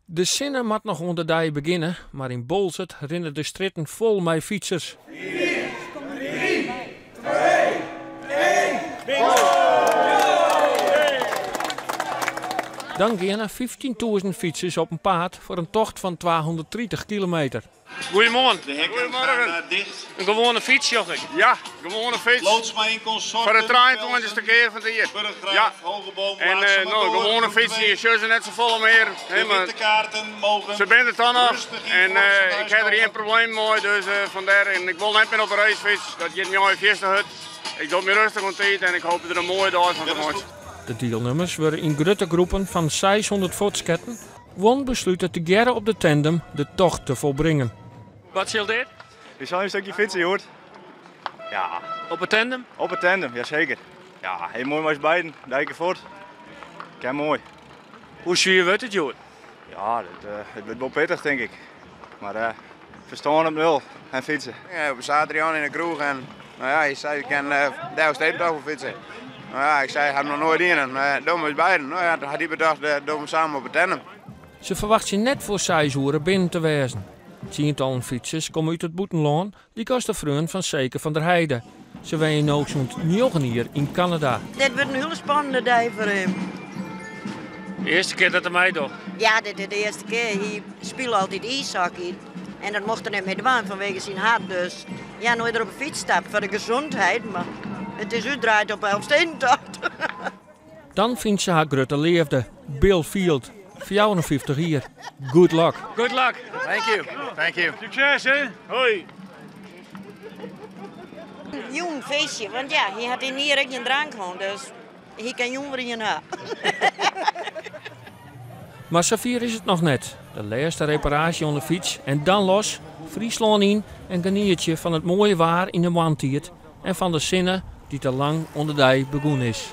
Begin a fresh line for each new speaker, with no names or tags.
De sinne moat noch oan de dei begjinne, mar yn Boalsert rinne de strjitten fol mei fytsers. Dan geane 15.000 fytsers op 'en paad foar in tocht fan 230 kilometer.
Goeiemoarn.
De hekken gaan daar dicht.
In gewoane fyts, sjoch ik.
Ja, gewoane fyts.
Loodsma in consorten.
Foar de 23e kear fan it jier.
Burggraaf,
Ja.
Hogeboom,
En
laat ze maar
no,
door.
gewoane
Groep
fytsen,
twee.
je sjogge se net safolle mear.
De
Hè, mar
witte kaarten mogen
se binne der toch noch.
rustig in
En
voor
ik ha der
thuis
gjin probleem mei, dus fandêr. En ik wol net mear op de racefyts, dat giet my allegear fierste hurd. Ik doch my rêstich oan tiid en ik hoopje der in moaie dei fan te meitsjen.
De dielnimmers wurde yn grutte groepen fan 600 fuortsketten. Guon beslute tegearre op de tandem de tocht te folbringen.
Wat sil dit?
We sille in stikje fytse, hjoed. Ja.
Op 'e tandem?
Op 'e tandem, jaseker. Ja, hiel moai mei ús beiden. Dijke fuort. Ken moai.
Hoe swier wurdt it hjoed?
Ja, it wurdt wol pittich, tink ik. Mar ferstân op nul en fytse.
Ja, op saterdeitejûn yn de kroech en nou ja, hy sei, ik kin de Elfstedentocht wol fytse. Nou ja, ik sei, ik ha noch noait dien en dogge we ús beiden. Nou ja, toen hat hy betocht, dogge we samen op de tandem.
Se ferwachtsje net foar 6 oere binnen te wêzen. Tsientallen fytsers komme út it bûtenlân, lykas de freon fan Seke van der Heide. Se wenje no sûnt 9 jier yn Kanada.
Dit wurdt in hiele spannende dei foar him.
De earste kear dat er meidocht?
Ja, dit is de earste kear. Hy spile altyd iishockey en dat mocht er net mear dwaan fanwege syn hart. Dus ja, no is er op de fyts stapt foar de gezondheid, mar it is útdraaid op Elfstedentocht.
Dan fynt se har grutte leafde, Bill Field, 54 jier. Good luck.
Good luck.
Thank you. Thank you.
Sukses, hè? Hoi.
Jûn feestje, want ja, hy hat yn jier ek gjin drank hân, dus hy kin jûn wer ien ha.
Mar safier is it noch net. De lêste reparaasje oan de fyts en dan los, Fryslân yn en genietsje fan it moaie waar yn de moarntiid en fan de sinne dy't al lang oan de dei begûn is.